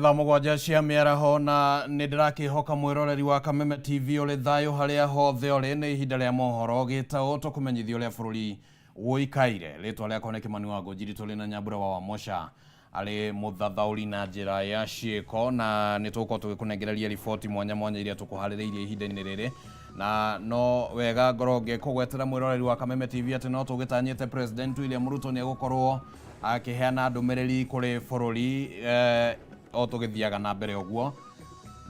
Nĩ thaa 7 cia mĩaraho na nĩ ndĩrakĩhoka mwĩroreri wa Kameme TV ũrĩ thayũ harĩa hothe ũrĩ. Nĩ ihinda rĩa mohoro gĩtaũ tũkũmenyithia ũrĩa bũrũri ũikaire. Rĩtwa rĩakwa nĩ Kĩmani wa Ngũnjiri, tũrĩ na Nyambura wa Wamosha arĩ mũthathaũri na njĩra ya ciĩko, na nĩ tũgũkorwo tũgĩkũnengereria riboti mwanya mwanya iria tũkũharĩrĩirie ihinda-inĩ rĩrĩ. Na no wega ngorwo ngĩkũgwetera mwĩroreri wa Kameme TV atĩ no tũgĩtanyĩte President William Ruto nĩ egũkorwo akĩheana ndũmĩrĩri kũrĩ bũrũri o tũgĩthiaga na mbere ũguo.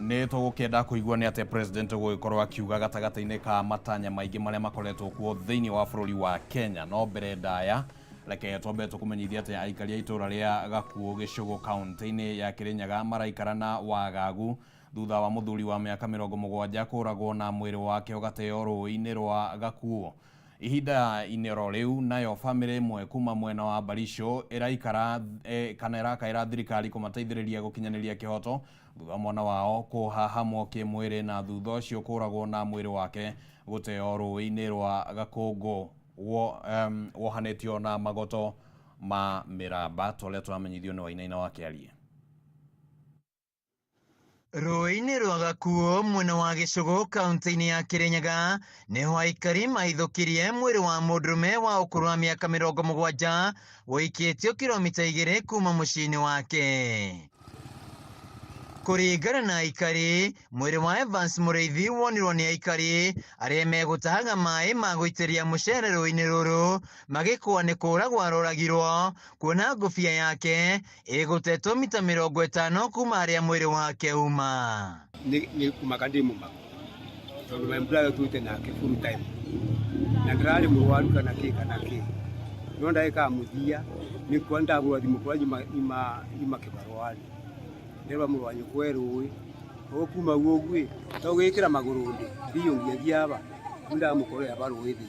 Nĩ tũgũkĩenda kũigua nĩ atĩa President gũgĩkorwo akiuga gatagatĩ-inĩ ka matanya maingĩ marĩa makoretwo kuo thĩinĩ wa bũrũri wa Kenya. No mbere ndaya, reke twambe tũkũmenyithie atĩ aikari a itũũra rĩa Gakuũ Gĩcũgũ kaũntĩ-inĩ ya Kĩrĩnyaga maraikara na wagagu thutha wa mũthuri wa mĩaka 70 kũragwo na mwĩrĩ wake ũgateo rũĩ-inĩ rwa Gakuũ. Ihinda-inĩ oro rĩu, nayo bamĩrĩ ĩmwe kuma mwena wa Barisho ĩraikara kana ĩrakaĩra thirikari kũmateithĩrĩria gũkinyanĩria kĩhoto thutha wa mwana wao kũhahamwo kĩmwĩrĩ na thutha ũcio kũragwo na mwĩrĩ wake gũteo rũĩ-inĩ rwa Gakũngũ wohanĩtio na magoto ma mĩramba, ta ũrĩa tũramenyithio nĩ Wainaina wa Kĩarie. Rũĩ-inĩ rwa Gakuo mwena wa Gĩcũgũ kaunti-inĩ ya Kĩrĩnyaga nĩho aikari mahithũkirie mwĩrĩ wa mũndũrũme wa ũkũrũ wa mĩaka 70 ũikĩtio kilomita 2 kuma mũciĩ-inĩ wake. Kũringana na aikari, mwĩrĩ wa Evans Mũrĩithi wonirwo nĩ aikari arĩa megũtahaga maĩ ma gũitĩrĩria mũcere rũĩ-inĩ rũrũ magĩkũa nĩ kũragwo aroragirwo kuona ngũbia yake ĩgũtetwo mita 50 kuma harĩa mwĩrĩ wake uma. Nĩ kũmaka ndĩ mũmaku tondũ my brother twĩte nake full time na ndĩrarĩ mũrwaru kana kĩ kana kĩ, no ndagĩka ya mũthia nĩ kwa ndagũra thimũ kũrĩa nyuma kĩbarũa-rĩ, nderwa mũrũ wa nyũkwa e rũĩ ũguo kuma guo ũguo to gwĩkĩra magũrũ ndĩ thiĩ ũngĩathiĩ aba rĩu ndamũkorera aba rũĩ thĩ.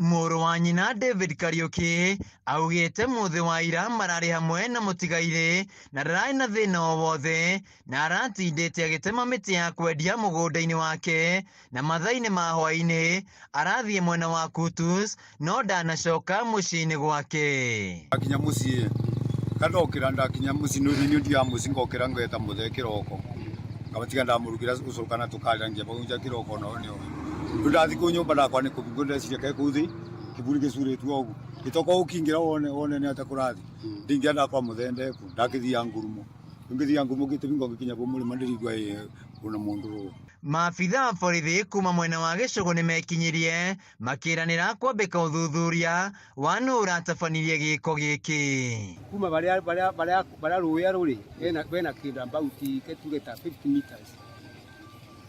Mũrũ wa nyina David Kariuki augĩte mũthĩ wa ira mararĩ hamwe na mũtigairĩ na ndararĩ na thĩna o wothe na aratindĩte agĩtema mĩtĩ ya kwendia mũgũnda-inĩ wake na mathaa-inĩ ma hwaĩ-inĩ arathiĩ mwena wa Kutus no ndanacoka mũciĩ-inĩ gwake. Ndakinya mũciĩ kandokĩra, ndakinya mũciĩ nĩ ndiaga mũciĩ ngokĩra ngeta mũthee kĩroko ngabatiga ndamũrugĩra ũcũrũ kana tũkarĩrangia bagũnja kĩroko no nĩ rĩu ndathiĩ kũu nyũmba ndakwa nĩ kũbingwo, ndeciria ke kũu thĩ kĩburi gĩcurĩtwo ũguo gĩtoka ũkĩingĩra wone nĩ atĩa kũrathiĩ. Ndingĩra ndakwa mũthee ndeku ndakĩthiaga ngurumo, ngĩthiaga ngurumo ngĩtĩbingo ngĩkinya kũu mũrĩma ndĩrigua kwĩna mũndũ rũĩ. Maabitha a borithi kuma mwena wa Gĩcũgũ nĩmekinyirie makĩranĩra kwambĩka ũthuthuria wa nũ ũratabanirie gĩko gĩkĩ. Kuma barĩa barĩa barĩa barĩa rũĩ rũrĩ bena kĩndũ about tuge ta 50 meters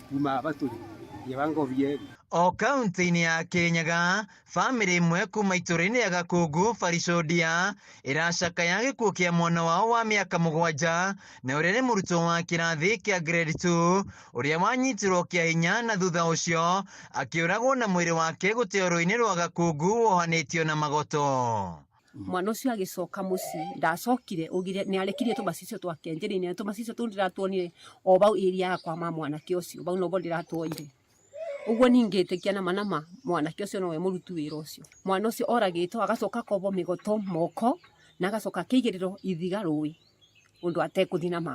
kuma aba tũrĩ nginya Bangovie. O kaunti-inĩ ya Kĩrĩnyaga, bamĩrĩ ĩmwe kuma itũũra-inĩ rĩa Gakungu Barisondia ĩracakaya gĩkuũ kĩa mwana wao wa mĩaka 7 na ũrĩa nĩ mũrutwo wa kĩrathi kĩa grade 2 ũrĩa wanyitirwo kĩa hinya na thutha ũcio akĩũragwo na mwĩrĩ wake gũteo rũĩ-inĩ rwa Gakungu wohanĩtio na magoto. Mwana ũcio agĩcoka mũciĩ ndacokire, ugire nĩ arekirie tũmacicio twake njĩra-inĩ, na tũmacicio tũu ndĩratuonire o bau area yakwa ma mwanake ũcio, bau nobo ndĩratuoire. Ũguo ningĩtĩkia nama nama mwanake ũcio nowe mũruti wĩra ũcio. Mwana ũcio oragĩtwo agacoka akombwo mĩgoto moko na agacoka akĩigĩrĩrwo ithiga rũĩ ũndũ atekũthiĩ na maĩ.